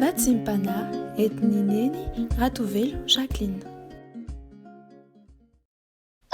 Vatsim-panahy entin'i Neny Ratovelo Jacqueline.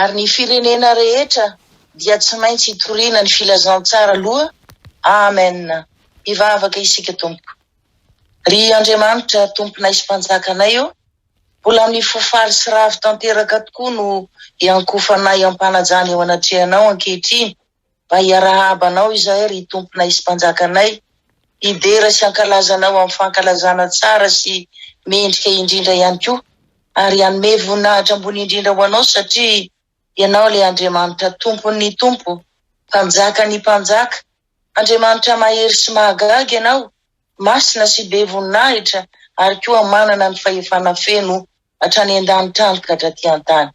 Ary ny firenena rehetra dia tsy maintsy hitoriana ny filazantsara aloha. Amen. Hivavaka isika Tompoko. Ry Andriamanitra Tomponay sy Mpanjakanay ô, mbola amin'ny fo faly sy ravo tanteraka tokoa no iankofanay am-panajana eo anatrehanao ankehitriny Mba hiarahaba Anao izahay ry Tomponay sy Mpanjakanay, hidera sy hankalaza Anao amin'ny fankalazana tsara sy mendrika indrindra ihany koa, ary hanome voninahitra ambony indrindra ho Anao satria Ianao ilay Andriamanitra Tompon'ny tompo, Mpanjakan'ny mpanjaka, Andriamanitra mahery sy mahagaga Ianao, masina sy be voninahitra ary koa manana ny fahefana feno hatrany an-danitra any ka hatraty an-tany.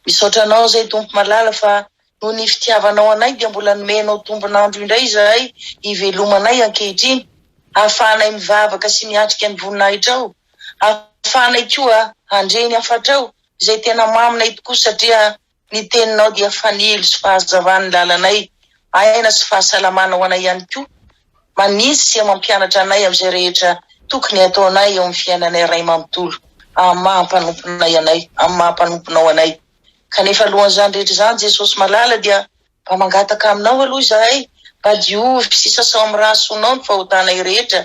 Misaotra Anao izay Tompo malala fa noho ny fitiavanao anay dia mbola nomenao tombon'andro indray izahay hivelomanay ankehitriny, hahafahanay mivavaka sy miatrika ny voninahitrao, hahafahanay koa handre ny hafatrao izay tena maminay tokoa satria ny teninao dia fanilo sy fahazavan'ny lalanay, aina sy fahasalamana ho anay ihany koa, manitsy sy mampianatra anay amin'izay rehetra tokony hataonay eo amin'ny fiainanay Ray manontolo, amin'ny maha mpanomponay anay, amin'ny maha mpanomponao anay. Kanefa alohan'izany rehetra izany Jesosy malala dia mba mangataka aminao aloha izahay mba diovy sy sasao amin'ny rà soanao ny fahotanay rehetra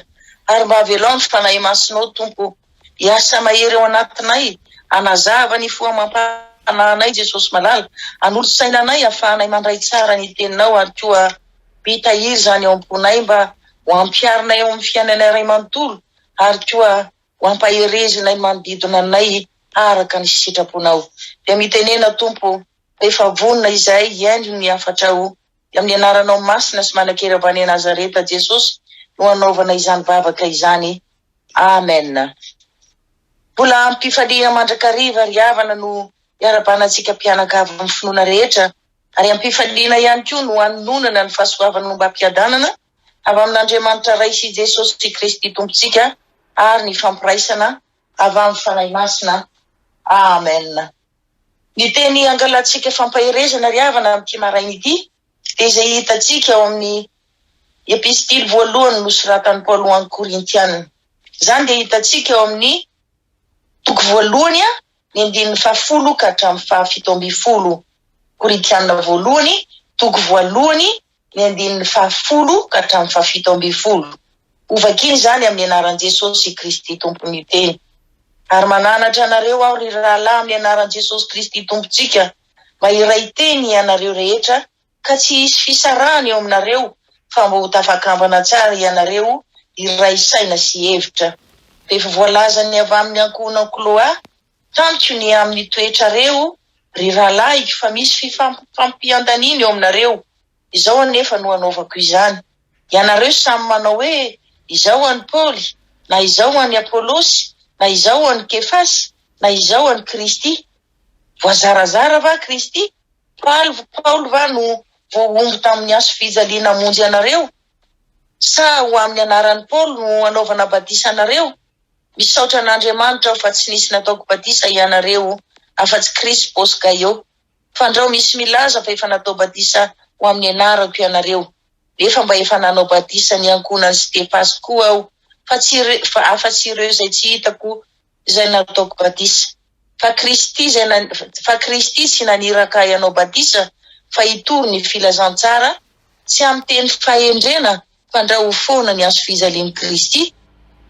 ary mba avelao ny Fanahy Masinao Tompo hiasa mahery ao anatinay hanazava ny fo amam-panahinay Jesosy malala hanolo-tsaina anay hahafahanay mandray tsara ny teninao ary koa hitahiry izany ao am-ponay mba ho ampiharinay ao amin'ny fiainanay iray manontolo ary koa ho ampaherezinay manodidina anay araka ny sitraponao. Dia mitenena Tompo fa efa vonona izahay hihaino ny hafatrao. Dia amin'ny anaranao masina sy manan-kery avy any Nazareta Jesosy no anaovana izany vavaka izany. Amen. Mbola am-pifaliana mandrakariva ry havana no iarahabana antsika mpianakavin'ny finoana rehetra ary am-pifaliana ihany koa no anononana ny fahasoavana ombam-piadanana avy amin'Andriamanitra Ray sy Jesosy Kristy Tompontsika ary ny fampiraisana avy amin'ny Fanahy Masina. Amen. Ny teny angalantsika fampaherezana ry havana amin'ity maraina ity dia izay hitantsika ao amin'ny epistily voalohany nosoratan'i Paoly ho an'ny Korintiana. Izany dia hitantsika ao amin'ny toko voalohany ny andininy fahafolo ka hatramin'ny fahafito ambin'ny folo. Korintiana voalohany, toko voalohany, ny andininy fahafolo ka hatramin'ny fahafito ambin'ny folo. Hovakina izany amin'ny anaran'i Jesosy Kristy Tompon'ny teny. Ary mananatra anareo aho, ry rahalahy, amin'ny anaran'i Jesosy Kristy Tompontsika, mba hiray teny hianareo rehetra, ka tsy hisy fisarahana eo aminareo, fa mba ho tafakambana tsara hianareo hiray saina sy hevitra. Fa efa voalazan'ny avy amin'ny ankohonan'i Kloa tamiko ny amin'ny toetrareo, ry rahalahiko, fa misy fifampiandaniana eo aminareo. Izao anefa no anaovako izany, Ianareo samy manao hoe, Izaho an'i Paoly, na Izaho an'i Apolosy, na Izaho an'i Kefasy, na Izaho an'i Kristy. Voazarazara va Kristy? Paoly va no voahombo tamin'ny hazofijaliana hamonjy anareo? Sa ho amin'ny anaran'i Paoly no anaovana batisa anareo? Misaotra an'Andriamanitra aho fa tsy nisy nataoko batisa ianareo afa-tsy Krispo sy Gaio. Fandrao misy milaza fa efa natao batisa ho amin'ny anarako ianareo. Nefa mba efa nanao batisa ny ankohonan'i Stefasy koa aho, fa tsy fa afa-tsy ireo izay tsy hitako izay nataoko batisa. Fa Kristy izay fa Kristy tsy naniraka ahy hanao batisa fa hitory ny filazantsara, tsy amin'ny teny fahendrena fandrao ho foana ny hazofijalian'i Kristy.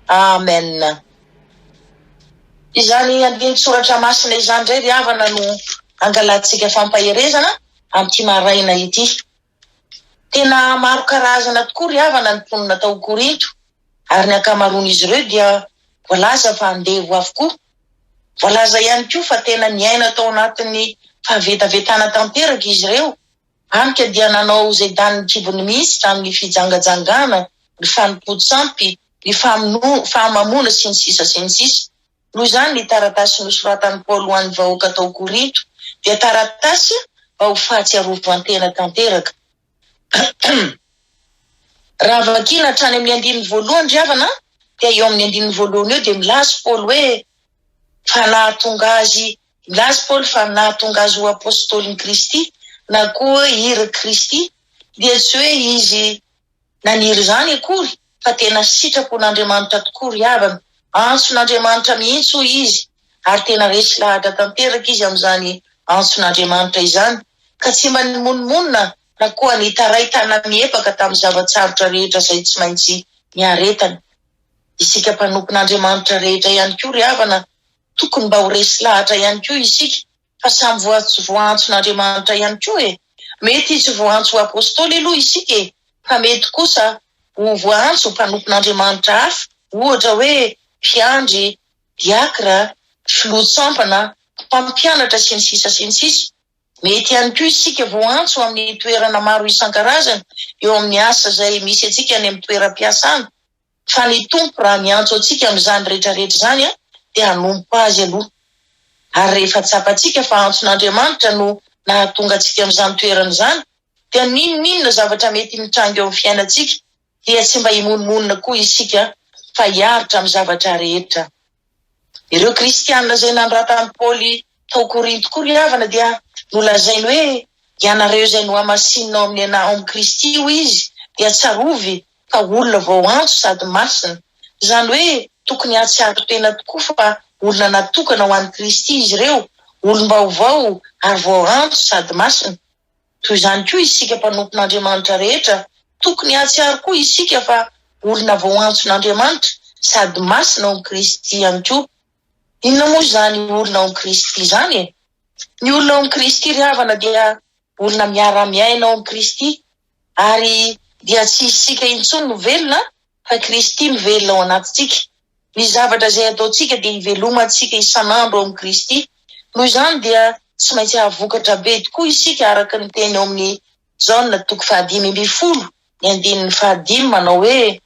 Amen. Izany andinin-tsoratra masina izany indray ry havana no angalantsika fampaherezana amin'ity maraina ity. Tena maro karazana tokoa ry havana ny mponina tao Korinto ary ny ankamaroan'izy ireo dia voalaza fa andevo avokoa. Voalaza ihany koa fa tena niaina tao anatin'ny fahavetavetana tanteraka izy ireo Hany ka dia nanao izay danin'ny kibony mihitsy tamin'ny fijangajangana, ny fanompoan-tsampy, ny fahamamoana, sy ny sisa sy ny sisa Noho izany, ny taratasy nosoratan'i Paoly ho an'ny vahoaka tao Korinto dia taratasy mba ho fahatsiarovan-tena tanteraka. Raha vakiana hatrany amin'ny andininy voalohany ry havana, dia eo amin'ny andininy voalohany eo dia milaza Paoly hoe, Fa nahatonga azy Nilaza Paoly fa nahatonga azy ho apostolin'i Kristy na koa hoe irak'i Kristy dia tsy hoe izy naniry izany akory Fa tena sitrapon'Andriamanitra tokoa ry havana, antson'Andriamanitra mihitsy hoy izy, ary tena resy lahatra tanteraka izy amin'izany antson'Andriamanitra izany, ka tsy mba nimonomonona na koa nitaray tana-miepaka tamin'ny zava-tsarotra rehetra izay tsy maintsy niaretany. Isika mpanompon'Andriamanitra rehetra ihany koa ry havana, tokony mba ho resy lahatra ihany koa isika fa samy voantson'Andriamanitra ihany koa e! Mety tsy voantso ho apostoly aloha isika e! Fa mety kosa ho voantso ho mpanompon'Andriamanitra hafa, ohatra hoe mpiandry, diakra, filoha-tsampana, mpampianatra sy ny sisa sy ny sisa Mety ihany koa isika voantso amin'ny toerana maro isan-karazany eo amin'ny asa izay misy antsika any amin'ny toeram-piasana. Fa ny Tompo raha miantso antsika amin'izany rehetra rehetra izany dia hanompo Azy aloha. Ary rehefa tsapantsika fa antson'Andriamanitra no nahatonga antsika amin'izany toerana izany dia n'inon'inona zavatra mety mitranga eo amin'ny fiainantsika dia tsy mba himonomonona koa isika fa hiaritra amin'ny zavatra rehetra. Ireo kristiana izay nanoratan'i Paoly tao Korinto koa ry havana dia nolazainy hoe ianareo izay nohamasinina ao amin'ny ao amin'i Kristy hoy izy dia tsarovy fa olona voaantso sady masina. Izany hoe tokony hahatsiaro tena tokoa fa olona natokana ho an'i Kristy izy ireo, olom-baovao ary voaantso sady masina. Toy izany koa isika mpanompon'Andriamanitra rehetra, tokony hahatsiaro koa isika fa olona voaantson'Andriamanitra sady masina ao amin'i Kristy ihany koa. Inona moa izany olona ao amin'i Kristy izany e? Ny olona ao amin'i Kristy ry havana dia olona miara-miaina ao amin'i Kristy ary dia tsy isika intsony no velona fa Kristy mivelona ao anatintsika. Ny zavatra izay ataontsika dia ivelomantsika isan'andro ao amin'i Kristy. Noho izany dia tsy maintsy hahavokatra be tokoa isika araka ny teny ao amin'ny Jaona toko fahadimy ambin'ny folo ny andininy fahadimy manao hoe,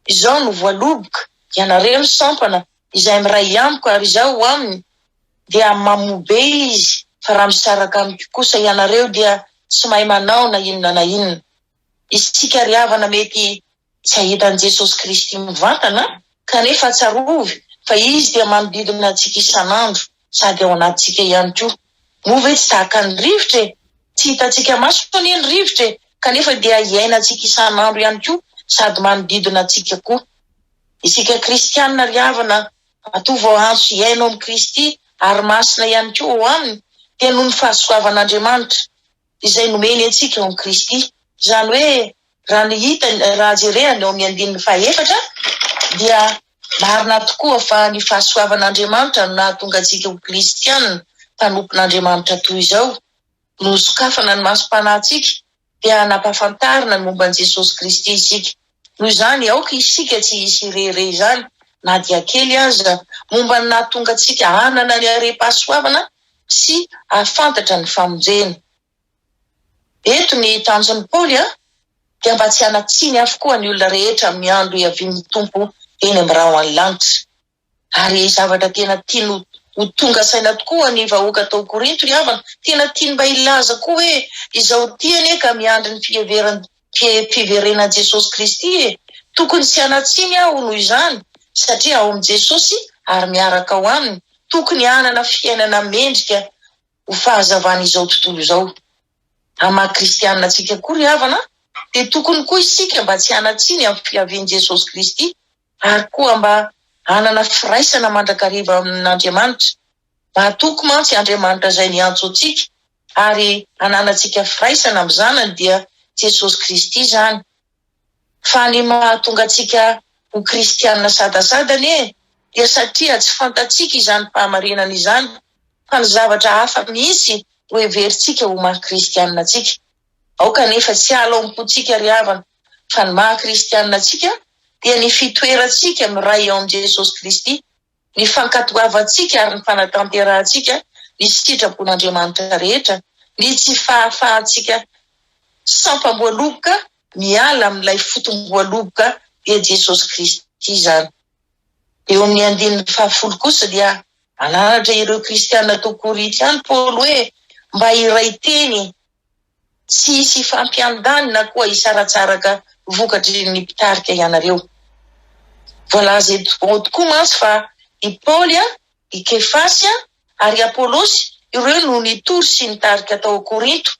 Izaho no voaloboka, ianareo no sampana, izay miray amiko ary izaho ho aminy, dia mamoa be izy, fa raha misaraka amiko kosa ianareo dia tsy mahay manao na inona na inona. Isika ry havana mety tsy hahita an'i Jesosy Kristy mivantana, kanefa tsarovy fa Izy dia manodidina antsika isan'andro sady ao anatintsika ihany koa. Moa ve tsy tahaka ny rivotra e? Tsy hitantsika maso anie ny rivotra e, kanefa dia iainantsika isan'andro ihany koa sady manodidina antsika koa. Isika kristiana ry havana, matoa voaantso hiaina ao amin'i Kristy ary masina ihany koa ao Aminy, dia noho ny fahasoavan'Andriamanitra. izay nomeny antsika ao amin'i Kristy. Izany hoe, raha ny hita, raha jerena eo amin'ny andininy fahefatra, dia marina tokoa fa ny fahasoavan'Andriamanitra no nahatonga antsika ho kristiana, mpanompon'Andriamanitra toy izao. Nosokafana ny masom-panahintsika, dia nampahafantarina ny momba an'i Jesosy Kristy isika. Noho izany, aoka isika tsy hisy hirehareha izany, na dia kely aza, momba ny nahatonga antsika hanana ny harem-pahasoavana sy hahafantatra ny famonjena. Eto ny tanjon'i Paoly dia mba tsy hanan-tsiny avokoa ny olona rehetra amin'ny andro hiavian'ny Tompo eny amin'ny rahon'ny lanitra. Ary zavatra tena tiany ho tonga saina tokoa ny vahoaka tao Korinto ry havana, tena tiany mba hilaza koa hoe izao ity anie ka miandry ny fiheveran'ny fiverenan'i Jesosy Kristy e! Tokony tsy hanan-tsiny aho noho izany satria ao amin'i Jesosy ary miaraka ao Aminy, tokony hanana fiainana mendrika ho fahazavan'izao tontolo izao. Amin'ny maha kristianina antsika koa ry havana dia tokony koa isika mba tsy hanan-tsiny amin'ny fiavian'i Jesosy Kristy ary koa mba hanana firaisana mandrakariva amin'Andriamanitra. Mahatoky mantsy Andriamanitra izay niantso antsika ary hananantsika firaisana amin'ny Zanany dia Jesosy Kristy izany. Fa ny mahatonga antsika ho kristiana sadasada anie dia satria tsy fantatsika izany fahamarinana izany fa ny zavatra hafa mihitsy no heverintsika ho maha kristiana antsika. Aoka anefa tsy hiala ao am-pontsika ry havana fa ny maha kristiana antsika dia ny fitoerantsika miray ao amin'i Jesosy Kristy, ny fankatoavantsika ary ny fanatanterahantsika ny sitrapon'Andriamanitra rehetra, ny tsy fahafahantsika sampam-boaloboka miala amin'ilay fotom-boaloboka dia Jesosy Kristy izany. Eo amin'ny andininy fahafolo kosa dia mananatra ireo kristiana tao Korinto ihany Paoly hoe mba hiray teny Tsy hisy hifampiandany na koa hisaratsaraka vokatry ny mpitarika ianareo. Voalaza eto ao tokoa mantsy fa i Paoly, i Kefasy ary i Apolosy ireo no nitory sy nitarika tao Korinto,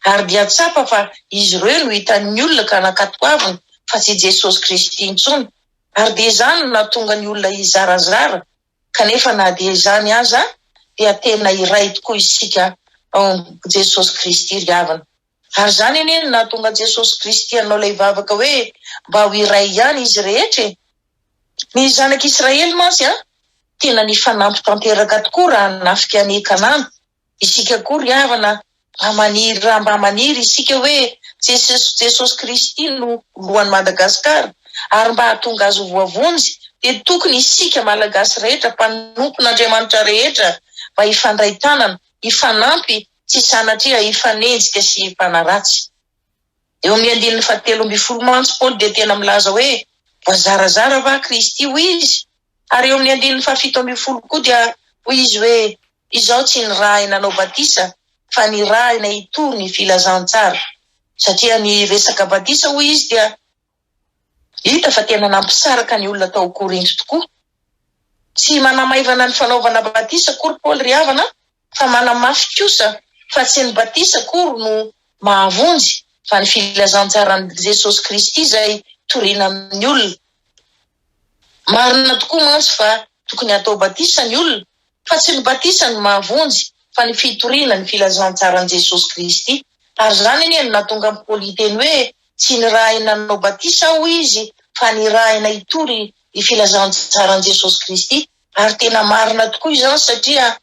ary dia tsapa fa izy ireo no hitan'ny olona ka nankatoavina. fa tsy i Jesosy Kristy intsony. Ary dia izany no nahatonga ny olona hizarazara, kanefa na dia izany aza dia tena iray tokoa isika ao amin'i Jesosy Kristy ry havana. Ary izany anie no nahatonga an'i Jesosy Kristy hanao ilay vavaka hoe mba ho iray ihany izy rehetra e! Ny zanak'Israely mantsy an, tena nifanampy tanteraka tokoa raha hanafika an'i Kanana. Isika koa ry havana mba maniry raha mba maniry isika hoe Jesosy Jesosy Kristy no lohan'i Madagasikara ary mba hahatonga azy ho voavonjy dia tokony isika Malagasy rehetra mpanompon'Andriamanitra rehetra mba hifandray tanana, hifanampy tsy sanatria hifanenjika sy hifanaratsy. Eo amin'ny andininy fahatelo ambin'ny folo mantsy Paoly dia tena milaza hoe voazarazara va Kristy hoy izy? Ary eo amin'ny andininy fahafito ambin'ny folo koa dia hoy izy hoe Izaho tsy nirahina hanao batisa fa nirahina hitory ny filazantsara. Satria ny resaka batisa hoy izy dia hita fa tena nampisaraka ny olona tao Korinto tokoa. Tsy manamaivana ny fanaovana batisa akory Paoly ry havana fa manamafy kosa fa tsy ny batisa akory no mahavonjy fa ny filazantsaran'i Jesosy Kristy izay torina amin'ny olona. Marina tokoa mantsy fa tokony hatao batisa ny olona fa tsy ny batisa no mahavonjy fa ny fitoriana ny filazantsaran'i Jesosy Kristy. Ary izany anie no nahatonga an'i Paoly hiteny hoe tsy nirahina hanao batisa aho hoy izy fa nirahina hitory ny filazantsaran'i Jesosy Kristy. Ary tena marina tokoa izany satria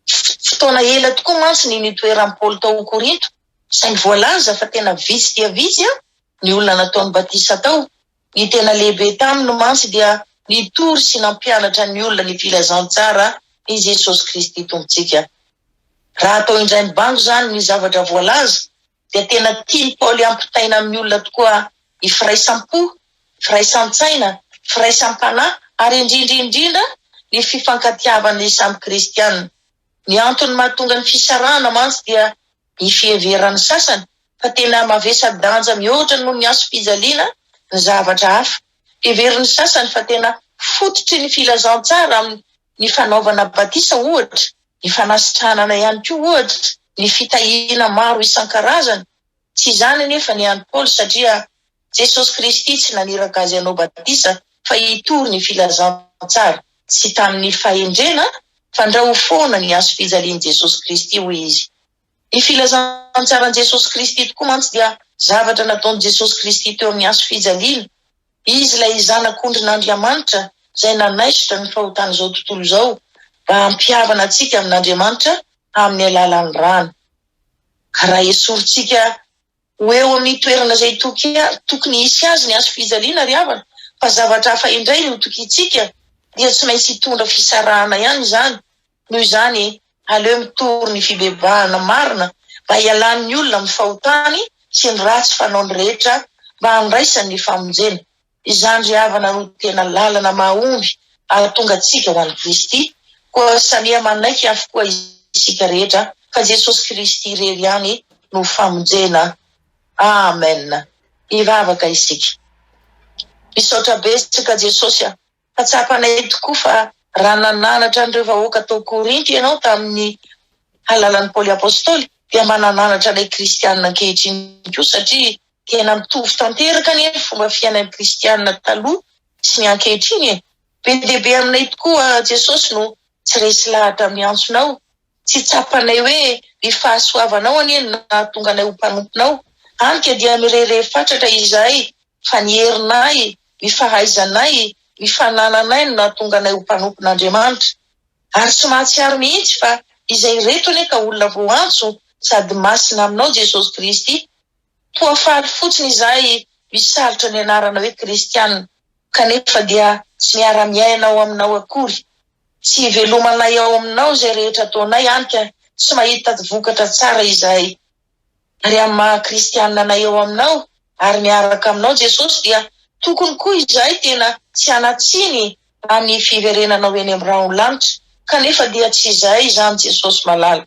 fotoana ela tokoa mantsy ny nitoeran'i Paoly tao Korinto saingy voalaza fa tena vitsy dia vitsy ny olona nataony batisa tao. Ny tena lehibe taminy mantsy dia nitory sy nampianatra ny olona ny filazantsara i Jesosy Kristy Tompontsika. Raha atao indray mibango izany ny zavatra voalaza dia tena tian'i Paoly hampitaina amin'ny olona tokoa ny firaisam-po, firaisan-tsaina, firaisam-panahy ary indrindra indrindra ny fifankatiavan'ny samy kristiana. Ny antony mahatonga ny fisarahana mantsy dia ny fiheveran'ny sasany fa tena mavesa-danja mihoatra noho ny hazofijaliana ny zavatra hafa. Heverin'ny sasany fa tena fototry ny filazantsara amin'ny fanaovana batisa ohatra, ny fanasitranana ihany koa ohatra, ny fitahiana maro isan-karazany. Tsy izany anefa ny an'i Paoly satria Jesosy Kristy tsy naniraka azy hanao batisa fa hitory ny filazantsara, tsy tamin'ny fahendrena fandrao ho foana ny hazofijalian'i Jesosy Kristy hoy izy. Ny filazantsaran'i Jesosy Kristy tokoa mantsy dia zavatra nataon'i Jesosy Kristy teo amin'ny hazofijaliana. Izy ilay Zanak'ondrin'Andriamanitra izay nanaisotra ny fahotan'izao tontolo izao mba hampihavana antsika amin'Andriamanitra amin'ny alalan'ny rany. Ka raha esorintsika ho eo amin'ny toerana izay tokony hisy azy ny hazofijaliana ry havana, fa zavatra hafa indray no tokintsika, dia tsy maintsy hitondra fisarahana ihany izany. Noho izany, aleo mitory ny fibebahana marina mba hialan'ny olona amin'ny fahotany sy ny ratsy fanaony rehetra mba handraisany ny famonjena. Izany ry havana no tena lalana mahomby hahatonga antsika ho an'i Kristy. Koa samia manaiky avokoa isika rehetra fa Jesosy Kristy irery ihany no famonjena. Amen. Hivavaka isika. Misaotra betsaka Jesosy a. Fa tsapanay tokoa fa raha nananatra an'ireo vahoaka tao Korinto ianao tamin'ny alalan'i Paoly Apostoly, dia mba nananatra anay kristianina ankehitriny koa, satria tena mitovy tanteraka anie ny fomba fiainan'ny kristianina taloha sy ny ankehitriny e! Be dia be aminay tokoa Jesosy no tsy resy lahatra amin'ny antsonao, Tsy tsapanay hoe ny fahasoavanao anie no nahatonga anay ho mpanomponao, hany ka dia mirehareha fatratra izahay fa ny herinay, ny fahaizanay, ny fanananay no nahatonga anay ho mpanompon'Andriamanitra. Ary tsy mahatsiaro mihitsy fa izay ireto anie ka olona voantso sady masina aminao Jesosy Kristy. Toa faly fotsiny izahay misalotra ny anarana hoe kristiana, kanefa dia tsy miara-miaina ao aminao akory. Tsy ivelomanay ao aminao izay rehetra ataonay hany ka tsy mahita vokatra tsara izahay. Ary amin'ny maha kristianina anay ao aminao ary miaraka aminao Jesosy dia tokony koa izahay tena tsy hanan-tsiny amin'ny fiverenanao eny amin'ny rahon'ny lanitra kanefa dia tsy izahay izany Jesosy malala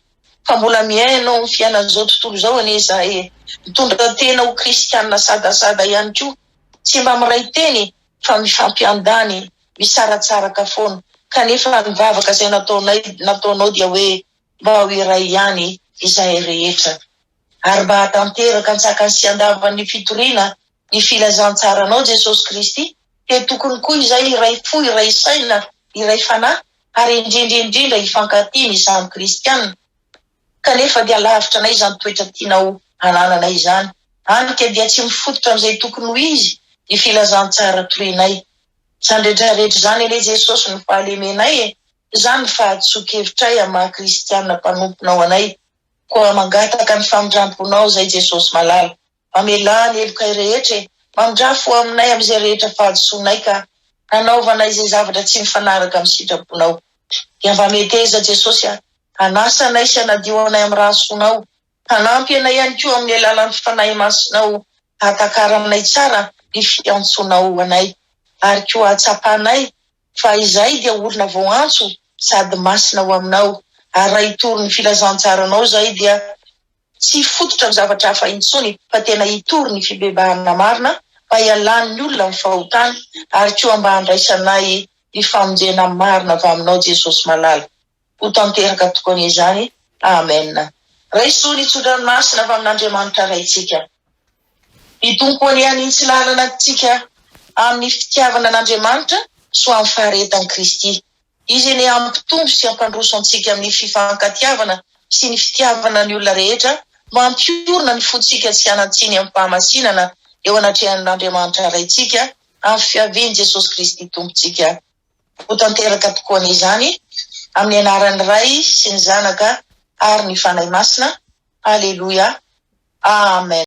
fa mbola miaina ao amin'ny fiainan'izao tontolo izao anie izahay e! Mitondra tena ho kristianina sadasada ihany koa tsy mba miray teny fa mifampiandany misaratsaraka foana kanefa ny vavaka izay nataonay nataonao dia hoe mba ho iray ihany izahay rehetra ary mba hahatanteraka antsakany sy andavany ny fitoriana. ny filazantsaranao Jesosy Kristy dia tokony koa izay hiray fo, hiray saina, hiray fanahy ary indrindra indrindra hifankatia ny samy kristiana. Kanefa dia lavitra anay izany toetra tianao hananana izany. Hany ka dia tsy mifototra amin'izay tokony ho izy ny filazantsara torianay. Izany rehetra rehetra izany anie Jesosy no fahalemenay e! Izany ny fahadisoan-kevitray amin'ny maha kristiana mpanomponao anay. Koa mangataka ny famindramponao izay Jesosy malala. Mamelà ny helokay rehetra e! Mamindrà fo aminay amin'izay rehetra fahadisoanay ka nanaovanay izay zavatra tsy mifanaraka amin'ny sitraponao. Dia mba meteza Jesosy a! Hanasa anay sy hanadio anay amin'ny rà soanao. Hanampy anay ihany koa amin'ny alalan'ny Fanahy Masinao hahatakaranay tsara ny fiantsoanao anay. Ary koa hahatsapanay fa izahay dia olona voaantso sady masina ho aminao. Ary raha hitory ny filazantsaranao izahay dia tsy hifototra amin'ny zavatra hafa intsony fa tena hitory ny fibebahana marina mba hialan'ny olona amin'ny fahotany ary koa mba handraisanay ny famonjena marina avy aminao Jesosy malala. Ho tanteraka tokoa anie izany. Amen. Raiso ny tsodrano masina avy amin'Andriamanitra Raintsika. Ny Tompo anie hanintsy lalana antsika amin'ny fitiavana an'Andriamanitra sy ho amin'ny faharetan'i Kristy. Izy anie hampitombo sy hampandroso antsika amin'ny fifankatiavana sy ny fitiavana ny olona rehetra mba hampiorina ny fontsika tsy hanan-tsiny amim-pahamasinana eo anatrehan'Andriamanitra Raintsika amin'ny fiavian'i Jesosy Kristy Tompontsika. Ho tanteraka tokoa anie izany, amin'ny anaran'ny Ray sy ny Zanaka ary ny Fanahy Masina. Aleloia. Amen.